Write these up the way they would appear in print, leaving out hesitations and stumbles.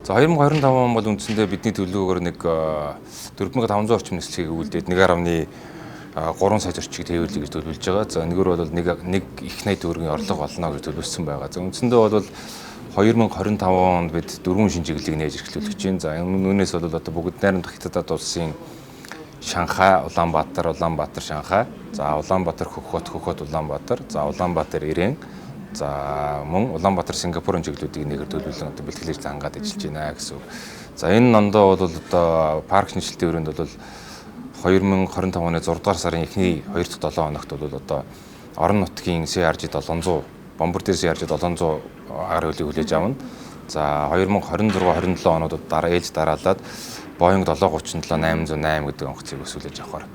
За, 2025 он бол үндсэндээ бидний төлөвлөгөөгөөр нэг 4500 орчим нислэгийг үйлдээд 1.3 сая зорчийг тээвэрлэе гэж төлөвлөж байгаа. За, энэгээр бол нэг нэг их 80 төгрөгийн орлого олно гэж төлөвлөсөн байгаа. За, үндсэндээ бол 2025 онд бид дөрвөн шинэ чиглэлийг нээж эрхлүүлэх гэж байна. За, үүнээс бол одоо бүгд найрамдах Хятадад улсын Шанхай, Улаанбаатар, Улаанбаатар, Шанхай. За, Улаанбаатар, Хөхот, Хөхот, Улаанбаатар. За, Улаанбаатар, Ирэн. За, мөн Улаанбаатар, Сингапурын чиглэлүүдийг нэгээр төлөвлөн одоо бэлтгэлээр зангаад ажиллаж байна гэсэн үг. За, энэ ондоо бол одоо парк шинжилгээний өрөөнд бол 2025 оны 6 дугаар сарын эхний 2 дахь 7 хоногт бол одоо орон нутгийн CRJ 700, Bombardier CRJ 700 агаар хөлийг хүлээж авна. За, 2026 27 онуудад дараа ээлж дараалаад Boeing 737 808 гэдэг онгоцыг бас хүлээж авахар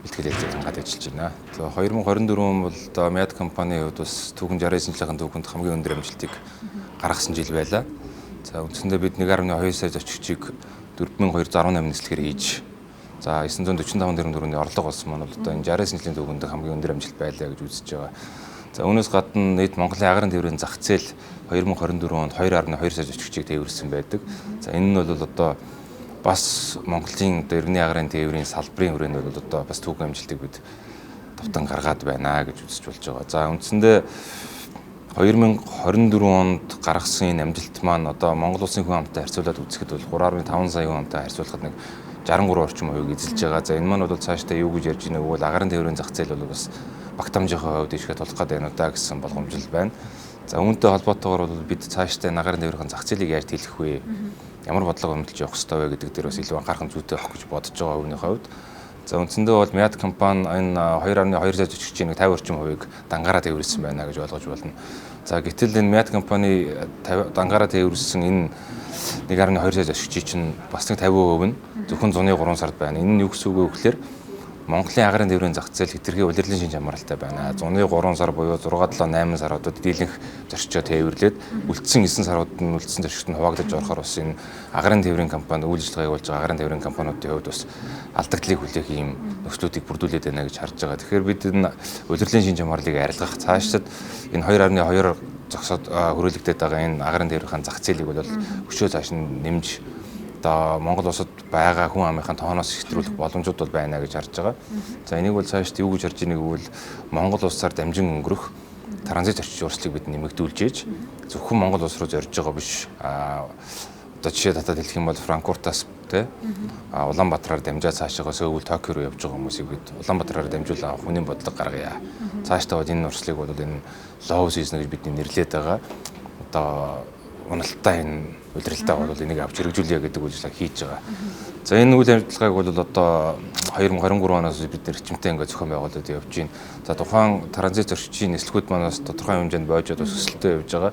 бэлтгэл ээлжийг хангаад ажиллаж байна. За, 2024 он бол одоо MIAT компанийн хувьд бас түүхэн 69 жилийн түүхэнд хамгийн өндөр амжилтыг гаргасан жил байлаа. За, үндсэндээ бид 1.2 сая зорчигчийг 4218 нислэгээр хийж, за, 945 тэрбум төгрөгийн орлого олсон маань бол одоо энэ 69 жилийн түүхэнд хамгийн өндөр амжилт байлаа гэж үзэж байгаа. За, үүнээс гадна нийт Монголын агарын тээврийн зах зээл 2024 онд 2.2 сая зорчигчийг тээвэрлсэн байдаг. За, энэ нь бол одоо бас Монголын одоо иргэний агарын тээврийн салбарын хүрээнд бол одоо бас түүхэн амжилтыг бид давтан гаргаад байна гэж үзэж болж байгаа. За, үндсэндээ 2024 онд гаргасан энэ амжилт маань одоо Монгол улсын хүн амтай харьцуулаад үзэхэд бол 3.5 сая хүн амтай харьцуулахад нэг 63 орчим хувийг эзэлж байгаа. За, энэ маань бол цаашдаа юу гэж ярьж байна вэ гэвэл агарын тээврийн зах зээл бол бас багтаамжийнхаа хувьд ишгэ тулах гэдэг байна удаа гэсэн болгоомжлол байна. За, үүнтэй холбоотойгоор бол бид цаашдаа агарын тээврийн зах зээлийг яаж тэлэх вэ? Ямар бодлого өмдөлж явах ёстой вэ гэдэг дээр бас илүү анхаарах нь зүйтэй байх гэж бодож байгаа хувийн хувьд. За, үндсэндээ бол MIAT компани энэ 2.2 сая зорчигчийн нэг 50 орчим хувийг дангаараа тээвэрлсэн байна гэж ойлгож байна. За, гэтэл энэ MIAT компани дангаараа тээвэрлсэн энэ 1.2 сая зорчигчийн чинь бас нэг 50% нь зөвхөн зуны 3 сард байна. Энэ нь юу гэсэн үг вэ гэхээр Монголын агарын тээврийн зах зээл хэтэрхий улирлын шинж хамааралтай байна. Зуны 3 сар буюу 6, 7, 8 саруудад дийлэнх зорчигчоо тээвэрлээд, үлдсэн 9 сарууд нь үлдсэн зорчигчд нь хуваагдаж орохоор бас энэ агарын тээврийн компани, үйл ажиллагаа явуулж байгаа агарын тээврийн компаниудын хувьд бас алдагдлыг хүлээх ийм нөхцлүүдийг бүрдүүлээд байна гэж харж байгаа. Тэгэхээр бид энэ улирлын шинж хамаарлыг арилгах, цаашдад энэ 2.2 зогсоод хүрээлэгдээд байгаа энэ агарын тээврийн зах зээлийг бол өшөө цааш нь нэмж одоо Монгол улсад байгаа хүн амынхаа тооноос хэтрүүлэх боломжууд бол байна гэж харж байгаа. За, энийг бол цаашд юу гэж харж байгааг гэвэл Монгол улсаар дамжин өнгөрөх транзит орчин урслыг бид нэмэгдүүлж ээж зөвхөн Монгол улс руу зорж байгаа биш. Одоо жишээ татаад хэлэх юм бол Франкфуртаас те Улаанбаатараар дамжаад цаашаа Сөүл, Токио руу явж байгаа хүмүүсийг бид Улаанбаатараар дамжуулан авах үнийн бодлого гаргая. Цаашдаа бол энэ урслыг бол энэ low season гэж бидний нэрлээд байгаа. Одоо уналттай энэ улиралтай бол энийг авч хэрэгжүүлье гэдэг үйл ажиллагаа хийж байгаа. За, энэ үйл ажиллагааг бол одоо 2023 оноос бид нэр эрчимтэй ингээд зохион байгуулад явж байна. За, тухайн транзит зорчигчийн нислэгүүд манаас тодорхой хэмжээнд бойжод бас өсөлттэй явж байгаа.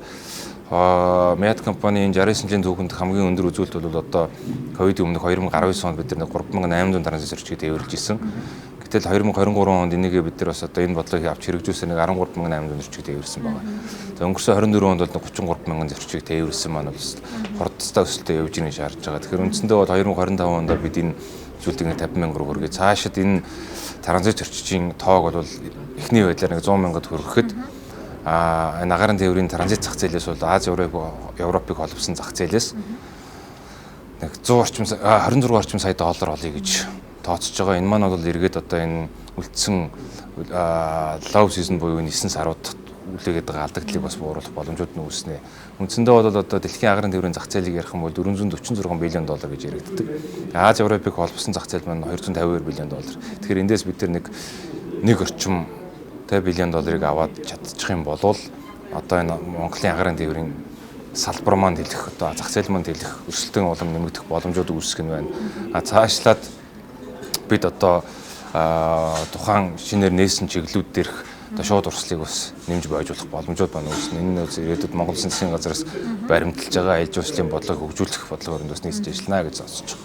MIAT компани энэ 69 жилийн түүхэнд хамгийн өндөр үзүүлэлт бол одоо ковидын өмнөх 2019 онд бид нар 3800 транзит зорчгийг тээвэрлж исэн. Гэтэл 2023 онд энийгээ бид нар бас одоо энэ бодлогыг авч хэрэгжүүлсэн нэг 13,800 зорчиг тээвэрлсэн байгаа. За, өнгөрсөн 24 онд бол 33,000 зорчиг тээвэрлсэн маань бол хурдтай өсөлтөд явж ийн гэж харж байгаа. Тэгэхээр үндсэндээ бол 2025 онд бид энэ зүйлийг 50 мянга руу хүргэе. Цаашид энэ транзит зорчигчийн тоог бол эхний байдлаар нэг 100 мянгад хүрэхэд энэ агарын тээврийн транзит зах зээлээс бол Ази, Европыг холбосон зах зээлээс нэг 100 орчим 26 орчим сая доллар олъё гэж тооцож байгаа. Энэ маань бол эргээд одоо энэ үлдсэн low season буюу 9 сарууд үлээгээд байгаа алдагдлыг бас бууруулах боломжууд нь үүснэ. Үндсэндээ бол одоо дэлхийн агарын тээврийн зах зээлийг ярих юм бол 446 billion доллар гэж яригддаг. Ази, Европыг холбосон зах зээл маань 252 billion доллар. Тэгэхээр эндээс бид нар нэг орчим 50 billion долларыг аваад чадчих юм бол одоо энэ Монголын агарын тээврийн салбар маань тэлэх, одоо зах зээл маань тэлэх өрсөлдөөн улам нэмэгдэх боломжууд үүсгэх нь байна. А цаашлаад бид одоо тухайн шинээр нээсэн чиглэлүүд дээрх одоо шууд урслыг бас нэмж бойжуулах боломжууд байна үүснэ. Энэ нь ирээдүйд Монгол Улсын засгийн газраас баримталж байгаа аялал жуулчлалын бодлогыг хөгжүүлэх бодлогоор бас нийцэж ажиллана гэж зооцож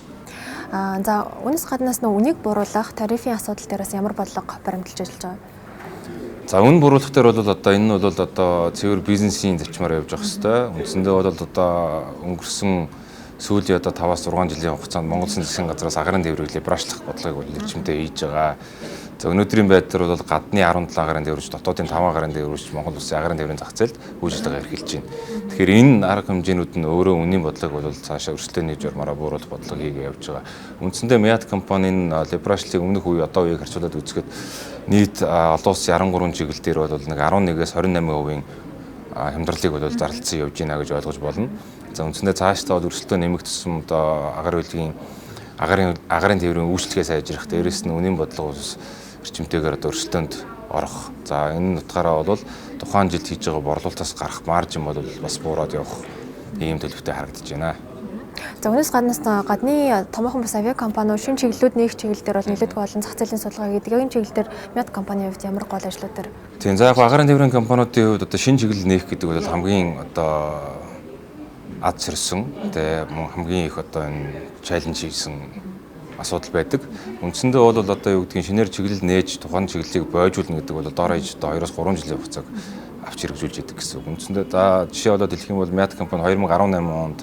байгаа. За, үүнээс гаднаас нөө үнийг бууруулах, тарифын асуудал дээр бас ямар бодлого баримталж ажиллаж байгаа вэ? За, үн бууруулах дээр бол одоо энэ нь бол одоо цэвэр бизнесийн зарчмаар явж явах хэвээр. Үндсэндээ бол одоо өнгөрсөн Сүүлийн одоо 5-аас 6 жилийн хугацаанд Монгол Улсын засгийн газраас агарын тээврийг либералчлах бодлогыг бол эрчимтэй хийж байгаа. За, өнөөдрийн байдлаар бол гадны 17 агарын тээврч, дотоодын 5 агарын тээврч Монгол Улсын агарын тээврийн зах зээлд үйл ажиллагаа эрхэлж байна. Тэгэхээр энэ арга хэмжээнүүд нь өөрөө үнийн бодлого бол цаашаа өрсөлдөөний журмаараа бууруулах бодлого хийгээ явж байгаа. Үндсэндээ МИАТ компанийн либералчлалын өмнөх үе, одоо үеийг харьцуулаад үзэхэд нийт олон улсын 13 чиглэл дээр бол нэг 11-ээс 28% хямдралыг бол зарлалцсан явж байна гэж ойлгож болно. За, үндсэндээ цаашдаа бол өрсөлдөөн нэмэгдсэн, одоо агаар үйлгийн агарын тээврийн үйлчилгээ сайжрах, дээрээс нь үнийн бодлого бас эрчимтэйгээр одоо өрсөлдөөнд орох. За, энэ утгаараа бол тухайн жилд хийж байгаа борлуулалтаас гарах маржин бол бас буураад явах ийм төлөвтэй харагдаж байна. За, үүнээс гаднаас гадны томоохон бас авиакомпаниуд шинэ чиглэлүүд нээх чиглэл дээр бол нэлээдгүй олон зах зээлийн судалгаа хийдэг. Яг энэ чиглэл дээр МИАТ компанийн хувьд ямар гол ажлууд дээр? Тийм, за, яг агарын тээврийн компаниудын хувьд одоо шинэ чиглэл нээх гэдэг бол хамгийн одоо ад сөрсөн, тэ, мөн хамгийн их одоо энэ challenge хийсэн асуудал байдаг. Үндсэндээ бол одоо юу гэдгийг шинээр чиглэл нээж тухайн чиглэлийг бойжуулна гэдэг бол дор хаяж одоо 2-3 жилийн хугацааг авч хэрэгжүүлж идэг гэсэн үг. Үндсэндээ за жишээ болоод хэлэх юм бол МИАТ компани 2018 онд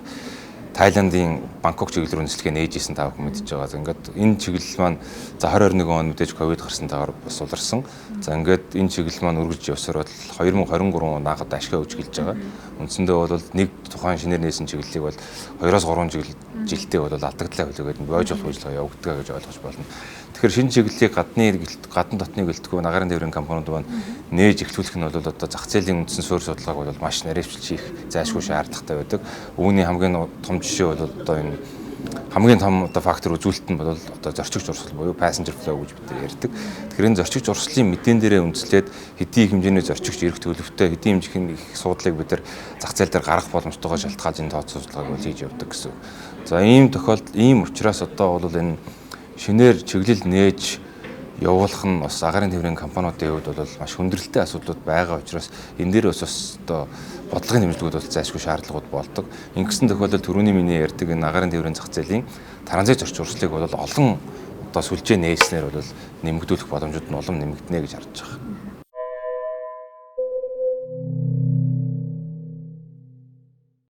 Тайландын Бангкок чиглэл рүү нислэгээ нээж исэн, та бүхэн мэдж байгаа. Ингээд энэ чиглэл маань за 2021 он мэдээж ковид гарсан тагаар бас уларсан. За, ингээд энэ чиглэл маань үргэлж явсаар бол 2023 он анх ашгаа өгч эхэлж байгаа. Үндсэндээ бол нэг тухайн шинээр нээсэн чиглэлийг бол 2-3 жилдээ бол алдагдлаа хүлээгээд бойжуулах ажиллагаа явагддаг гэж ойлгож болно. Тэгэхээр шинэ чиглэлийг гадна дотны гэлтгүй агарын тээврийн компаниуд маань нээж эхлүүлэх нь бол одоо зах зээлийн үндсэн суурь судалгааг бол маш нарийвчилж хийх зайлшгүй шаардлагатай байдаг. Үүний хамгийн том жишээ бол одоо энэ хамгийн том одоо фактор үзүүлэлт нь бол одоо зорчигч урсгал буюу passenger flow гэж бид нар ярьдаг. Тэгэхээр энэ зорчигч урсгалын мэдээн дээрээ үндэслээд хэдий хэмжээний зорчигч ирэх төлөвтэй, хэдий хэмжээний их суудлыг бид нар зах зээл дээр гаргах боломжтойгоо шалтгаалж энэ тооцоо судалгааг бол хийж явдаг гэсэн. За, ийм тохиолдол, ийм учраас одоо бол энэ шинээр чиглэл нээж явуулах нь бас агарын тээврийн компаниудын хувьд бол маш хүндрэлтэй асуудлууд байгаа учраас энэ дээр бас одоо бодлогын дэмжлэгүүд бол зайлшгүй шаардлагууд болдог. Ингэсэн тохиолдолд түрүүний миний ярьдаг энэ агарын тээврийн зах зээлийн транзит зорч урсгалыг бол олон одоо сүлжээ нээснээр бол нэмэгдүүлэх боломжууд нь улам нэмэгдэнэ гэж харж байгаа.